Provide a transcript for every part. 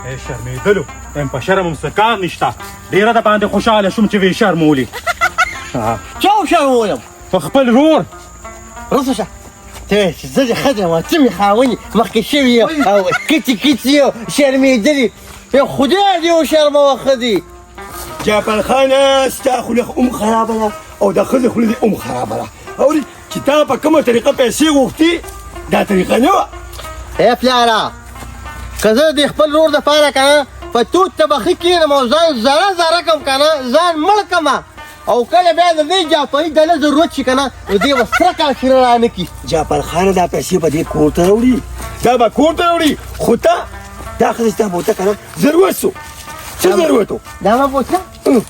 ای شرمېدلو ام په شرم هم څه کار نشته. ډېره د باندې خوشحاله شوم چې ویې شرمولې. چا وشرمولم؟ په خپل ورور. رسو شه ته چې زه دې ښځه یم، ته مې خاوند یې، مخکې شوي یې او کچې کچې یې شرمېدلې. خدای دې وشرموه ښځې. جعفر خانه ستا خوله هم خرابه ده او د ښځې خوله دې هم خرابه ده. اوري چې تا په کومه طریقه پیسې غوښتې دا طریقه نه وه. ای پلاره که زه د خپل ورور دپاره که نه په توت ته به ښه کښېنم او ځان ذره ذره کړم که نه ځان مړ کړم او کله بیا د دې جعفري ډله ضرورت شي که نه نو دی به سره کاشره رانه کړي. جعفر خانه دا پیسې به دې کور ته راوړي، دا به کور ته راوړي، خو ته دا ښځه چې تا بوته که نه ضرورت سو، څه ضرورت و؟ دا ما بوتله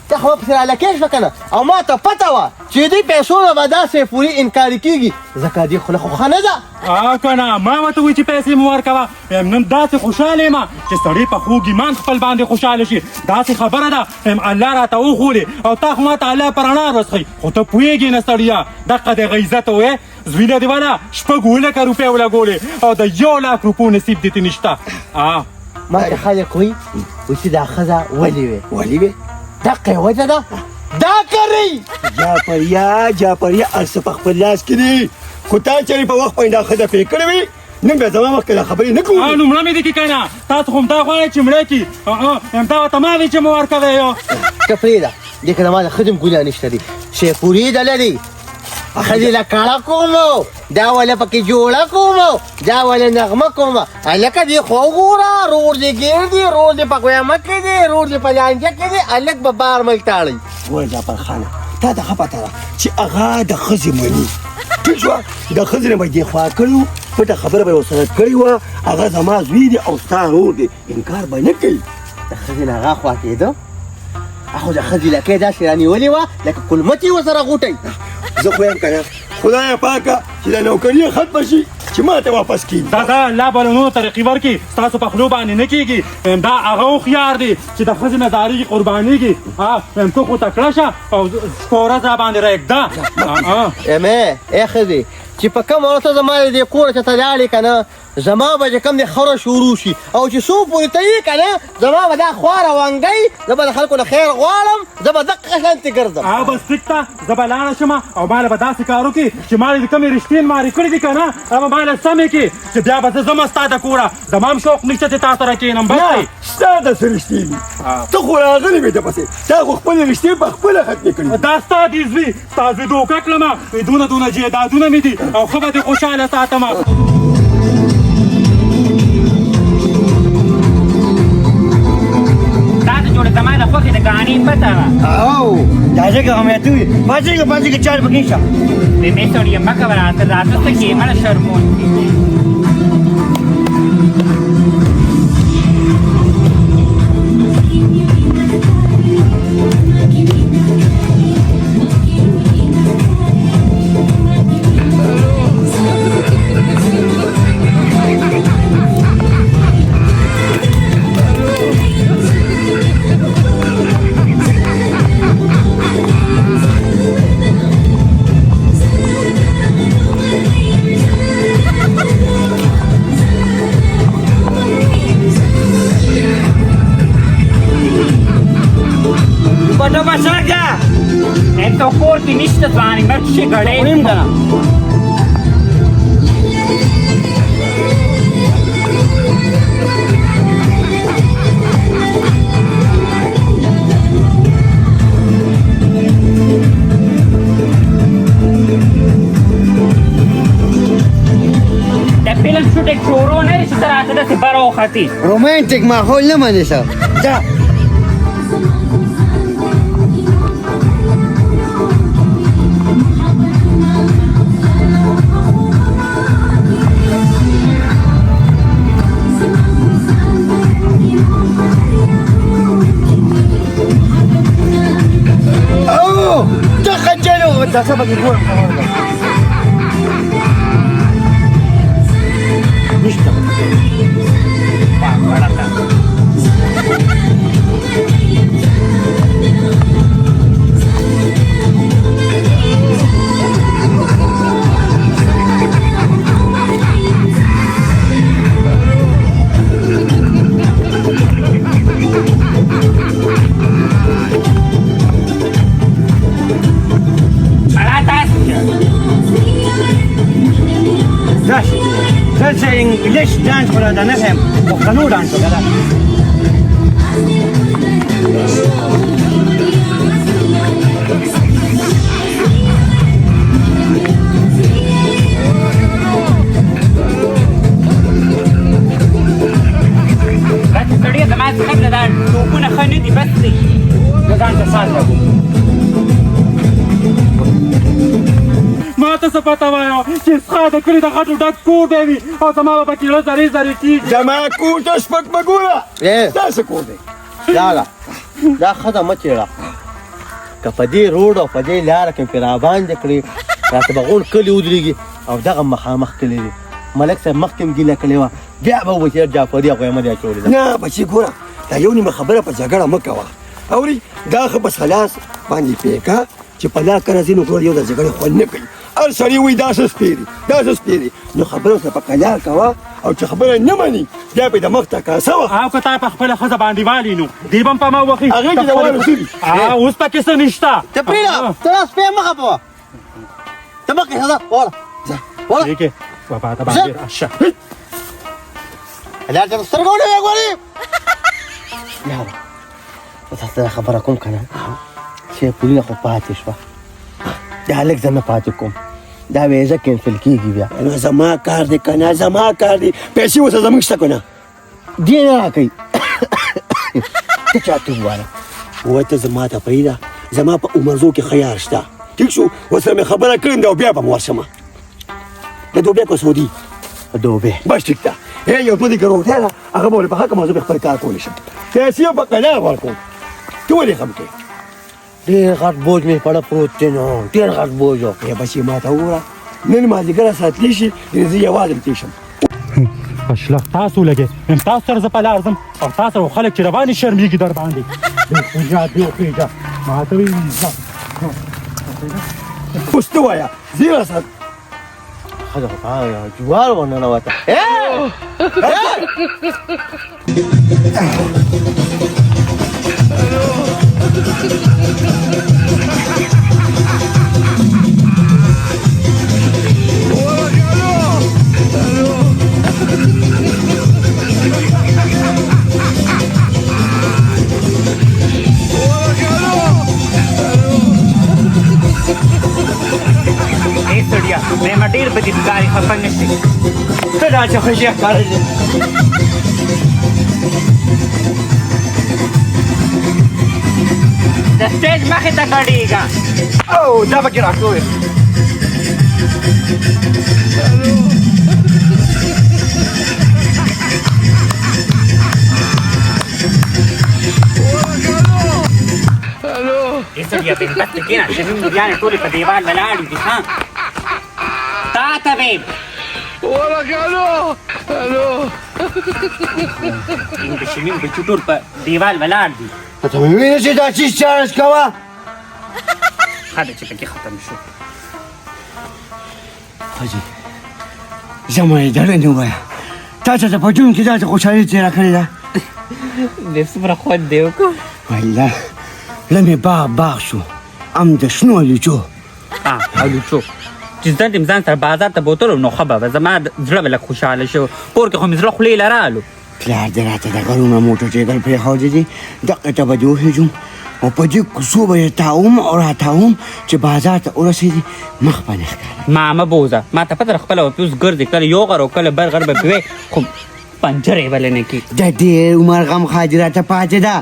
ته خو پسې رالکې شوه که نه او ما ته پته وه چې دې پیسو نه به داسې پورې انکاري کېږي ځکه دې خوله خو ښه نه ده. که نه ما ورته وویل چې پیسې مې ورکوه، وایم نن داسې خوشحاله یم چې سړی په خوږ ایمان خپل باندې خوشحاله شي. داسې خبره ده وایم الله راته وښولې او تا خو ماته الله په رڼا ورځ ښیي، خو ته پوهېږې نه سړیه. دقه د هغه عزت وې زوی له دې والا 6 لکه روپۍ ولګولې او د 1 لک روپو نصیب دې ته نشته. ما ته خلک وایي چې دا ښځه ولې وې؟ ولې وې؟ دقه یې وجه ده دا کوي. جعفریا جعفریا هر څه په خپل لاس کې دي، خو تا چېرې په وخت باندې دا ښځه پرې کړې وي نن بیا زما مخکې دا خبرې نه کوو. نو مړه مې دي کي که نه تاسو خو همدا غواړئ چې مړه کړي. همدا ورته ما وي چې مو ورکوی. یو ته پرېږده دې که زما د ښځې هم ګناه نشته دی شیپوري ډله دی ښځې له کړه کوم دا وله پکې جوړه کوم دا وله نغمه کوم. هلکه دې خو وګوره رور دې ګیر دی، رور دې په قیامت کې دی، رور دې په لانجه کې دی، هلک به بار ملک ته اړوي. ګوره جعفر خانه تا ته ښه پته ده چې هغه د ښځې مني، ټیک شوه؟ د ښځې نه به دې خوا کړي وو، پټه خبره به یې ورسره کړې وه، هغه زما زوی دی او ستا ورور دی، انکار به نه کوي. د ښځې نه هغه خوا کېده خو د ښځې لکۍ داسې رانیولې وه لکه کلمت یې ورسره غوټی. زه خو یم که نه خدایه پاکه چې دا نوکري یې ختمه شي چې ما ته واپس کړي. دا دا الله به له نورو طریقې ورکړي، ستاسو په خولو باندې نه کېږي. وایم دا هغه هوښیار دی چې د ښځې نه ځارېږي قربانېږي. وایم ته خو تکړه شه او شپه ورځ را باندې رېږده. امې ای ښځې چې په کومه ورځ ته زما د دې کوره چې ته لاړې که نه زما به چې کوم دی خره شروع شي او چې څو پورې ته یې که نه زما به دا خواره وانګۍ، زه به د خلکو له خیر غواړم، زه به دقه شانتې ګرځم. بس ټیک ده، زه به لاړه شم او ما له به داسې کار وکړي چې ما له کومې رشتې مارې کړې دي که نه هغه به ما له سمې کړي چې بیا به زه ځم ستا د کوره. زما هم شوق نشته چې تا سره کښېنم. بس دی. ستا د څه رشتې دي؟ ته خو راغلی وې د پسې، تا خو خپلې رشتې په خپله ختمې کړې. دا ستا دي زوی، ستا زوی دوکه کړم، دونه دونه جایدادونه مې دي او ښه به دې خوشحاله ساتم. دا د جوړې زما د خوښې د ګاڼې پته وه. او دا ځکه هم ته وي پاڅېږه پاڅېږه چار پکې شه. مې سړیه مه کوه راته راته څه کې مړه شرمون. ته کور کې نشته ځوانې مرګ شي ګړی ویم که نه. د فلم شوټینګ شروع نه دی چې ته راته داسې بره وختې. رومانټیک ماحول نه منې څه ځه. او تخجلوا دا سبق يقول نشته. ده. بس سړیه زما څخه دا ټوپونه ښه نه دي، بس دی، زه ځان ته ساز لګوم. ما ته څه پته وایه چې ستا د کلي د غټو ډک کور دی وي او زما به پکې زړه ذرې ذرې کېږي. زما کور ته سپک مه ګوره، دا څه کور دی؟ لاله دا ښځه مه چېړه، که په دې روډ او په دې لاره کې پرې راباندې کړې راته به غونډ کلي ودرېږي. او دغه مخامخ کلی دی، ملک صاحب مخکې هم ګیله کړې وه، بیا به ووایي چې جعفري هغوی مه دی اچولې ده. نه بچي ګوره، دا یو نیمه خبره په جګړه مه کوه، اوري؟ دا ښه په سلاس باندې پیکه چې په لار کره ځي نو ګوره یو د جګړې خوند نه کوي. هر سړی وایي دا څه سپی دی، دا څه سپی دی، نو خبره ورسره په قلار کوه، او چې خبره نه مني بیا پرې د مخ تکاسه وه. او که تا په خپله ښځه باندې والي نو دی به هم په ما وخي. هغې کې د والو څه دي؟ اوس پکې څه نشته. ته پرېږده، ته دا سپی مه خپوه، ته مخکې شه، ځه وره وره. ټیک بابا ته باندې راشه. لار ته سترګه ولې ګورې؟ یاره زه تاسو سره خبره کوم که نه، چې پولونه خو پاتې شوه، دا لږ زه نه پاتې کوم، دا ویزه کینسل کېږي بیا. نو زما کار دی که نه، زما کار دی، پیسې اوسه زموږ شته که نه؟ دې نه راکوي. ته چاته ووایه؟ وایه ته زما ته پرېږده، زما په عمرزو کې ښه یار شته، ټیک شو، ورسره مې خبره کړې ده او بیا به هم ورشم. د دوبۍ که سعودي؟ دوبۍ. بس ټیک ده. یو دوه دې ګروټی ده، هغه به ولې په حق موضوع به خپل کار کولی شم، پیسې به په قلار ورکوم. ته ولې غم کوې؟ ډېر غټ بوج مې پړه پروت دی نو، ډېر غټ بوج. بچې ما ته وګوره، نن مازدیګر ساتلی شي، زه یوازې تللی شم. اشلخ تاسو لګې نن تاسو سره زه په لار ځم، او تاسو سره خلک چې ربانې شرمېږي در باندې. بې بنیاد بې وخېږه، ما ته وایي ځه. اوس ته وایه زه راسره. ښځه خو په هغه جوار ورننوته. ای سړیه مېلمه ډېر په دې ښکاري، خفه نه شي. ته داسې خوشې ښکارې. د سټیج مخې ته کډېږه. او دا پکې راکوې. ای سړیه بې بس کښېنه، زموږ مریانې ټولې په دیوال ولاړې دي. ها تا ته ویم. د شمیم بچو ټول په دیوال ولاړ دي. ته مې وینې چې دا چیز چارج کوه. ښه ده چې پکې ختم شو. ښځې زما یې دړه نه ووایه، تا ته په ژوند کې داسې خوشحالي تېره کړې ده؟ دې څومره خوند دی وکړو. والله زړه مې باغ باغ شو، هم د شنو الوچو. الوچو چې ځان دې ځان سره بازار ته بوتلو نو ښه به وه، زما زړه به لږ خوشحاله شو. کور کې خو مې زړه خولې له رالو. پلار دې راته د غرونه موټرسایکل پرېښودی دی، دقې ته به دې وخېژم او په دې کوڅو به یې تاوم او راتاوم چې بازار ته ورسېدې مخ به نه ښکاره. ما مه بوځه، ما ته پته ده خپله به اوس ګرځې، کله یو غر او کله بل غر به پرې وې، خو پنجرې به نه کړي. د ډېر عمر غم ښادي راته پاتې ده،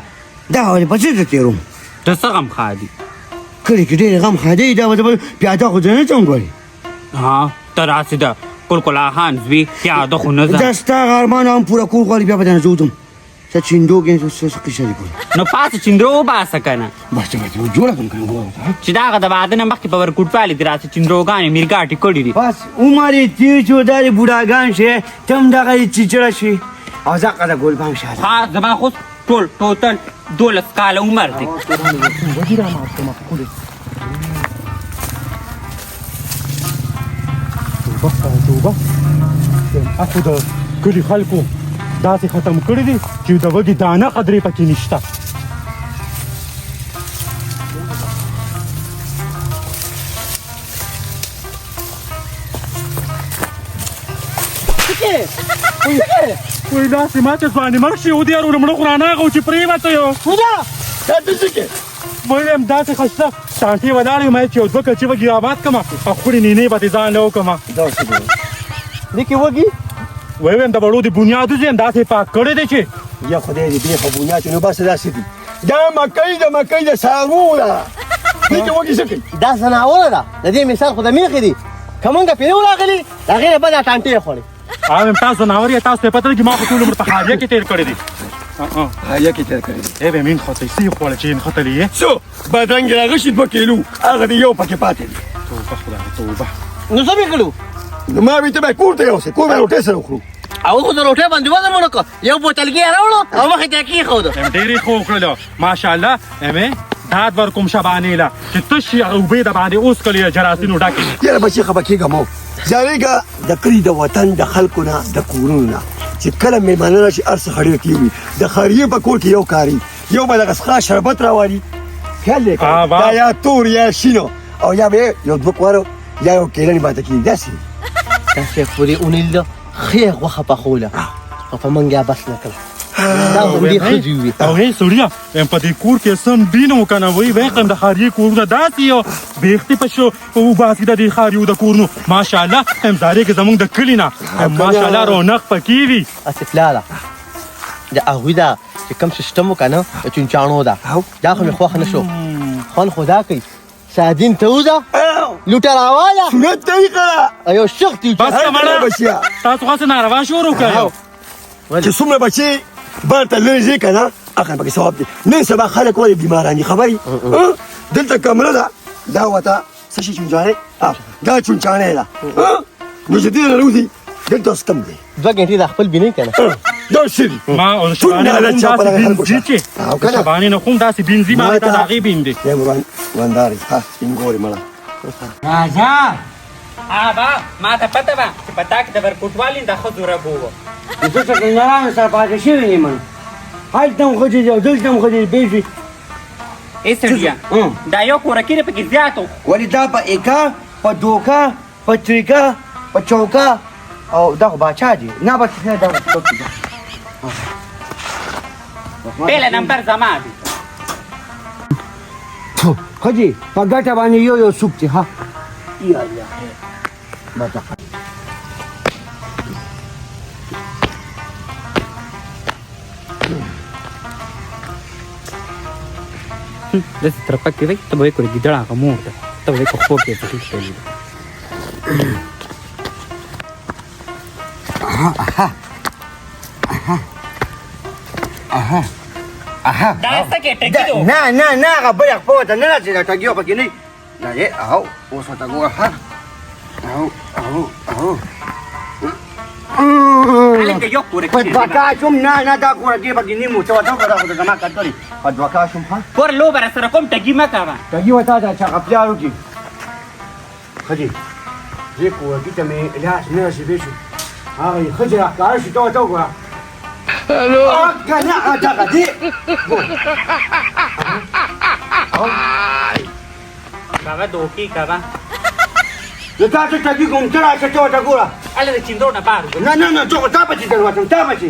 دا ولې په څه زه تېروم؟ د څه غم ښادي؟ کلي کې ډېرې غم ښادي، دا به پیاده خو زه نه ځم ګورې. ها ته راسې ده کلکلا خان زوی، پیاده خو نه ځم. دا ستا هغه ارمان هم پوره کول غواړي، بیا به درنه زه وځم. څه چیندو کې څه قصه دي ګورې؟ نو پاڅه چیندرو وباسه که نه. بس بس جوړه کړم که نه ګوره. چې د هغه د واده نه مخکې په ورکوټوالي دې راسه چیندروګانې میرګاټې کړي دي. بس عمر یې تېر شو، دا دې بوډاګان شي، ته هم دغه یې چیچړه شي او دغه د ګلبام شه. ها زما خو ټول ټوټل 12 کاله عمر دی. توبه توبه، اخو د کلي خلکو داسې ختم کړي دي چې د وږي دانه قدرې پکې نشته. وایي داسې ما چې ځوانیمرګ شي ودې ارو لومړی خو رانه هغه و چې پرېوته یو. وځه. دا ته څه کې؟ ویل داسې خسته ټانټې ولاړې ما چې یو دوه کچې وږي آباد کړم او خړې نینې به دې ځان له وکړم. دا څه دی؟ دې کې وږي؟ ویل د وړو د بنیاد وځي داسې پاک کړی دی چې یا خدای دې بېخه بنیاد نو بس داسې دي. دا مکۍ د مکۍ د څاروو ده. دې کې وږي څه کوي؟ دا ځناوره ده، د دې مثال خو د مېښې دی. که مونږ پرې نه وو راغلي، د هغې نه بده ټانټې یې خوړې. هغه تاسو ځناور یې، تاسو ته پته لګي ما خو ټول عمر په خاریه کې تېر کړی دی. خاریه کې تېر کړی دی. ای به مين خو ته څه خوړل چې نښتلې یې؟ څو بادرنګ راغشي دوه کیلو، هغه دی یو پکې پاتې دی. توبه خدای توبه. نو څه مې کړو؟ نو ما وی ته به کور ته یوسې، کور به روټۍ سره وخورو. او خو د روټۍ باندې وزن ونه کړ، یو بوتلګی یې راوړو او مخې ته یې کېښود. ډېر یې ښه وکړل ماشاءالله. امې داد ورکوم شبانې له چې تش هغه اوبه یې د باندې وڅښلې جراثینو ډکې. یاره بچې خفه کېږه مه، ځارېږه د کلي د وطن د خلکو نه د کورونو نه چې کله مېلمانه راشي هر څه خړې تېر وي. د خریې په کور کې یو کاري یو به دغه څښا شربت راوالي، خیال دی که دا یا تور یا شین او یا به یو دوه کوارو یا یو کیله ماته کېږي داسې. داسې پورې ونیل ښې غوښه پخوله خو په موږ یې بس نه کړه. دا غوندې ښځې وي. او هې سړیه په دې کور کې سم بینو که نه وایي وایي د ښاریې کورونه داسې یو بېختې په شو وباسي د دې ښاریو د کورونو ماشاءالله. زارېږي زموږ د کلي نه ماشاءالله رونق پکې وي. هسې پلاره د هغوی دا چې کوم سیسټم و که نه د چونچاڼو ده، دا خو مې خوښ نه شو. خوند خو دا کوي سادین ته وځه لوټه راواله سنت طریقه ده یو شخ دی. بس که مړه تاسو خو هسې ناروا شروع کړی. چې څومره بچې بار ته لرې ځې که نه هغه پکې ثواب دی. نن سبا خلک ولې بیماران دي خبر یې؟ دلته کمره ده، دا ورته څه شي چونچاڼی، دا چونچاڼی ده، نو چې دې نه راوځي دلته اوس کم دی دوه ګنټې دا خپل بینی که نه. دا څه دي؟ ما او ټول نه له چا په دغه خلکو چې شبانې نه کوم داسې بینځي ما ته د هغې بین دی. ورندارې ها سپین ګورې مړه راځه. ابا ما ته پته وه چې په تا کې د ورکوټوالي د ښځو رګ وو. زه څه ګنګرانو سره پاتې شوی یم، هلته هم ښځې دي او دلته هم ښځې دي. بېشي ای سړیه دا یو کورکي دی پکې زیات و. ولې دا په ایکا په دوکا په تریکا په چوکا او دا خو باچا دی نه بس نه دا پهله نمبر زما دی. ښځې په ګټه باندې یو یو سوک دی. ها یا الله بچا داسې ترپک کې وی ته به یې کړې ګیدړه هغه مور ده، ته به یې په خوب کې پکې تللې ده. دا څه کې ټکي دی؟ نه نه نه هغه بله خپه ورته نه راځي، دا ټګي خو پکې نه وي. دا دی او اوس ورته ګوره. ها او او او هلکه یو کورکي په دوه کاشوم. نه نه دا کورکي پکې نیم و، ته ورته وګوره، دا خو زما کتلې په دوه کاشوم. ها ګوره لوبه راسره کوم، ټګي مه کوه. ټګي ورته دا چا پلار وکړي. ښځې دې کورکي ته مې لاس نه رسېدی شو، هغه یې ښځې راښکاره شي، ته ورته وګوره. که نه دغه دې بابا دوکې کوه. زه تا ته ټګي کوم، ته راشه ته ورته ګوره. هله د چیندو نه بار وځه. نه نه نه ته خو تا پسې در وتم، تا پسې.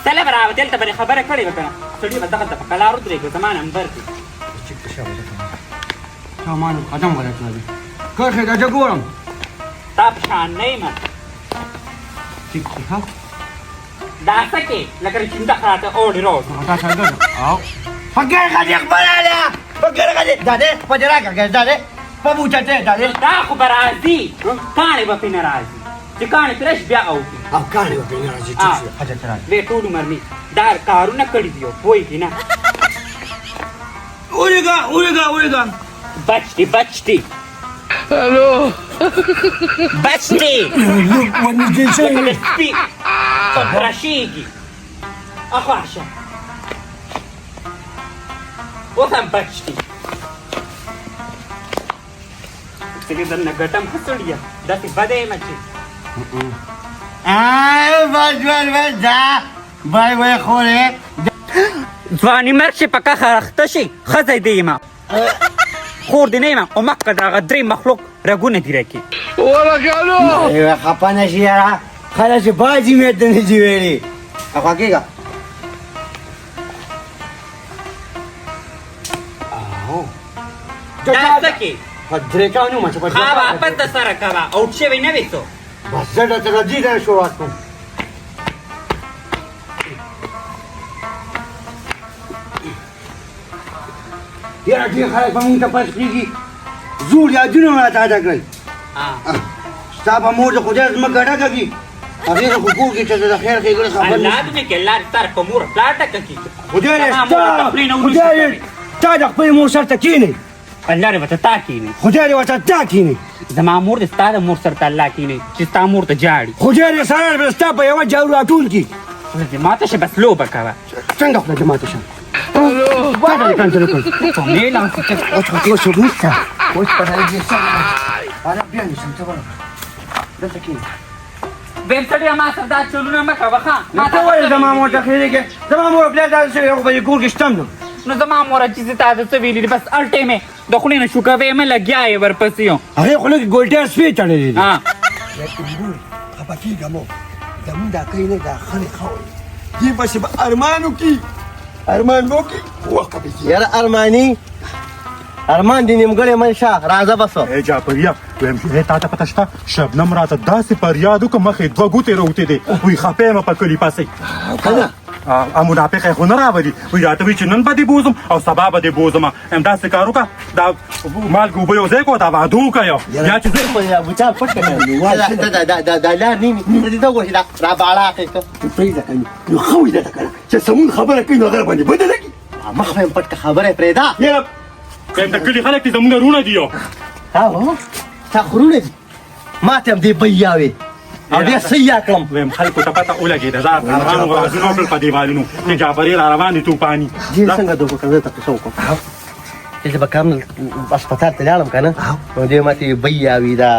تله به راوتل، دلته به دې خبره کړې وه که نه سړي به دغلته په قلار ودرېږه، زما نمبر دی. تا ما نه قدم غلط راځي، کرښې ته زه ګورم. تا په شان نه یم. ټیک دی ها دا څه کې لکه د چینده راته اوړي راوړي. تا څنګه او په ګرغه دې خپله ده، په ګرغه دې دا دی، په دې راکړه دا دی په بوچته دا دی. دا خو به راځي، کاڼې به پرې نه راځي، چې کاڼې پرې راشي بیا اوږي. او کاڼې به پرې نه راځي، ټیک شو ښځه ته راځي. وی ټول عمر مې دا کارونه کړي دي او پوهېږي نه. ولېږه ولېږه ولېږه. بچ دی بچ دی. الو بچ دی. ورنږدې شوی. لکه د سپي په تراشېږي. اخوا شه اوس هم بچ دی. څه درنه ګټم ښه سړیه، داسې بده یم چې. بس بس بس دا بای وای خورې. ځواني مرګ چې په کښه اخته شي، ښځه دې یم خور دې نه یم، او مکه د هغه درې مخلوق رګونه دي راکې. خفه نه شي یاره، خلاص چې باجي مې ته نه دي ویلي. اخوا کېږه. دا څه کې؟ په درېکانو ما چې په ها واپس د سره کوه اوټ شوی نه وي څو. بس زه درته د دې ځایه شروعات کوم. یاره ډېر خلک په موږ ته پس کېږي، زوړ یادونه مې راته ادا کړل. ستا په مور د خدای ځمکه ډکه کړي، هغې د خو کور کې چې د خیر ښېګڼې خبر الله نشته. دې نه کړي، الله دې ستا په مور پلار ډکه کړي. خدای دې زما مور ته خولې نه وروسته خدای دې تا د خپلې مور سر ته کښېنوي. الله دې ورته تا کښېنوي. خدای دې ورته تا کښېنوي. زما مور دې ستا د مور سر ته الله کښېنوي چې ستا مور ته ژاړي. خدای دې سره ستا په یوه جارو راټول کړي. خوله دې ماته شه، بس لوبه کوه. څنګه خوله دې ماته شه؟ تا دې کنځلې کړې. په مې لاس کې اوس خو اوس نشته، اوس په دې څه انا بیا نشم. ته وروړه دلته کښېنه. ویم سړیه ما سره دا چلونه مه کوه. ښه نو ته ولې زما مور ته خېرې کې؟ زما مور او پلار داسې شوی، خو په دې کور کې شتم. نو نو زما مور چې زه تا ته څه ویلي دي، بس هر ټایم یې د خولې نه شوکوې مه، لګیا یې ورپسې یو. هغې خوله کې ګولټیر سپی تړلی دی. ها خفه کېږه مه، زمونږ دا کلی نه دا خلک خاورې دې پسې به ارمان وکړي، ارمان به وکړي، وخت به کېږي. یاره ارماني ارمان دې نیمګړی مل شه، راځه بس. ای جعفریه، ویم ای تا ته پته شته شبنم راته داسې فریاد وکړ، مخې دوه ګوتې راوتې دی، وایي خفه یم په کلي پسې. که نه منافق یې خو نه راولي، وایي راته وایي چې نن به دې بوځم او سبا به دې بوځم. همداسې کار وکړه، دا مالګې اوبه یو ځای کړه، دا واده وکړه یو یا چې زه بوچان پټ کړه. دا دا لار نیمې ته دې ته وګوره چې دا راباړه کړې ته. پرېږده که نو ښه وایي درته که نه چې سمون خبره کوي نو هغه باندې بده لګي. مخ مې پټ کړه، خبره یې پرېږده. یاره د کلي خلک دي، زموږ وروڼه دي. یو ها تا خورونه دي، ما ته هم دې بیاوې او ډېر سیا کړم. ویم خلکو ته پته ولګېده، دا افغانانو غازونه وکړل په دیوالونو چې جعفري را روان دي توپاني. دې څنګه دوکه کړم؟ زه ته قصه وکړم چې زه به کوم هسپتال ته لاړم که نه، نو دی ما ته بیاوي دا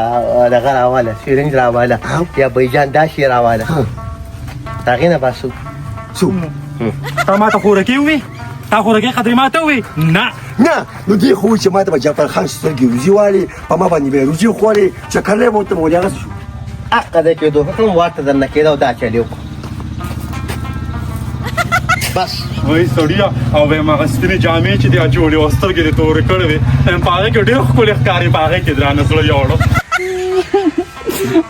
دغه راواله، سیرنج راواله یا بیجان دا شی راواله، د هغې نه باسو. څوک تا ما ته خورکې ووې؟ تا خورکې قدرې ما ته ووې؟ نه نه، نو دې خو چې ما ته به جعفر خان سترګې روزي والې، په ما باندې به یې روزي خوړې، چکرلی به ورته ولې هغه څه شو؟ حقه دی چې دوکه کړم، وار ته درنه کېده او دا چل یې وکړو بس. وایي سړیه، او وایم هغه سپینې جامې چې دې اچولې او سترګې دې تورې کړې وې، وایم په هغې کې ډېر ښکلې ښکارې، په هغې کې درانه زړه یوړو.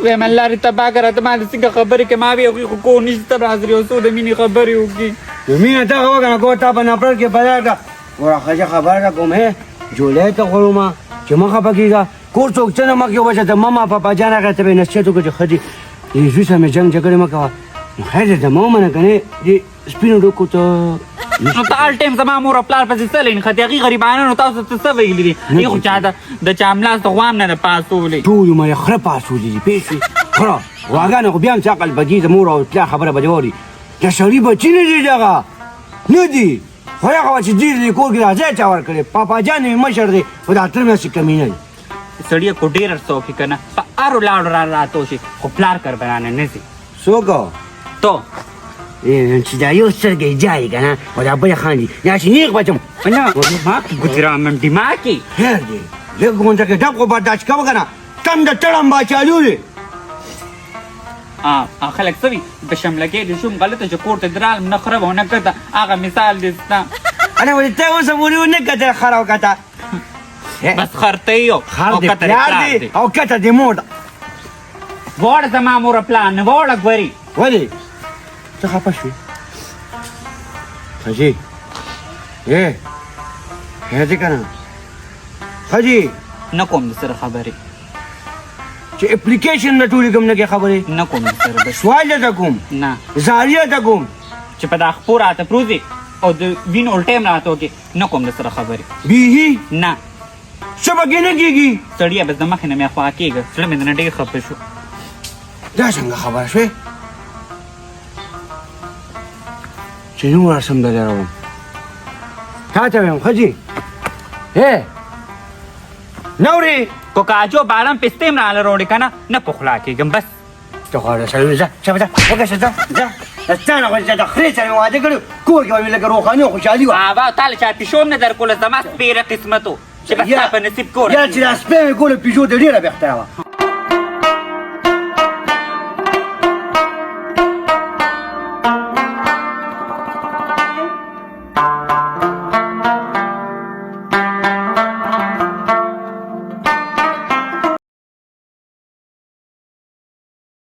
ویم الله دې تباه کړه، ته ما د څنګه خبرې کوې؟ ما وی هغوی خو کور نشته راځي یو څو د مینې خبرې وکړي. نو مینه دغه وکړه، ګوره تا په نفرت کې پیدا کړه. ګوره ښځه خبره ده کوم، هې جولۍ ته غواړو ما چې مه خفه کېږه، کور څوک څه نه مخکې وبچه ته ماما پاپا جان هغه ته به یې نصیحت وکړه چې ښځې دې زوی سره مې جنګ جګړې مه کوه. نو خیر دی، ته مه ومنه که نه دې سپینو ډوکو ته. نو ته هر ټایم زما مور او پلار پسې څه لین ښه دي؟ هغوی غریبانانو تاسو ته څه ویلي دي؟ هغوی خو چا د چا ملاس د غوا هم نه ده پاڅولې. ټول عمر یې خره پاڅولي دي، پوه شوې؟ خره غواګانې خو بیا هم څه عقل پکې د مور او پلار خبره به دې واوري. د سړي بچي نه دي، دغه نه دي، خو هغه وه چې ډېر دې کور کې راځی چا ورکړی. پاپا جان مې مشر دی، خو دا تره مې هسې کمینه دی. سړیه کو ډېر څه وکړي که نه، په هرو لاړو را راتو شي، خو پلار کر به رانه نه ځي. څوک؟ ته. چې دا یو سترګه یې جاري که نه، او دا بله خاندي داسې نېغ به ځم. نه ما کې ګوتې رامنډي ما کې. خیر دی، لږ غونډه کې ډب خو برداشت کوه که نه، تم د تړم باچالو دی. خلک څه وي د شملګۍ د شوم غلطه چې کور ته درالم نه خره به ونه کته، هغه مثال دی ستا. انا ولې ته اوسه پورې ونه کتل خره او کته؟ بس خر ته یو خر او دې کته دې پلار پلار دی دی او کته دې مور ده. واړه زما مور او پلار نه واړه ګوري. ولې ته خفه شوې ښځې؟ ای خیر دی که نه ښځې؟ نه کوم د سره خبرې. چې اپلیکیشن نه ټولې کوم نه کې خبرې نه کوم د سره بس. سوال درته کوم، نه زاري درته کوم چې په دا خپو راته پروځي او د وینو الټیم راته وکړي، نه کوم د سره خبرې. بیهي نه څه پکې نه کېږي. سړیه بس د مخې نه مې خوا کېږه، زړه مې درنه ډېر خفه شو. دا څنګه خبره شوې چې نور سم درته راوړم؟ تا ته وایم ښځې، ای نورې کو کاجو بادام پستې هم راله راوړې که نه، نه پخلا کېږم بس. ته خو سړی ځه ځه ځه وکړه ځه ځه، ستا نه خو د خرې سره مې واده کړی، کور کې به مې لکه روښاني او خوشحالي وه. بابا تا له چا پیشو هم نه درکوله، زما سپېره قسمت و چې بس ستا په نصیب کور. یا چې دا سپی مې کوله پیشو ته ډېره بهتره وه.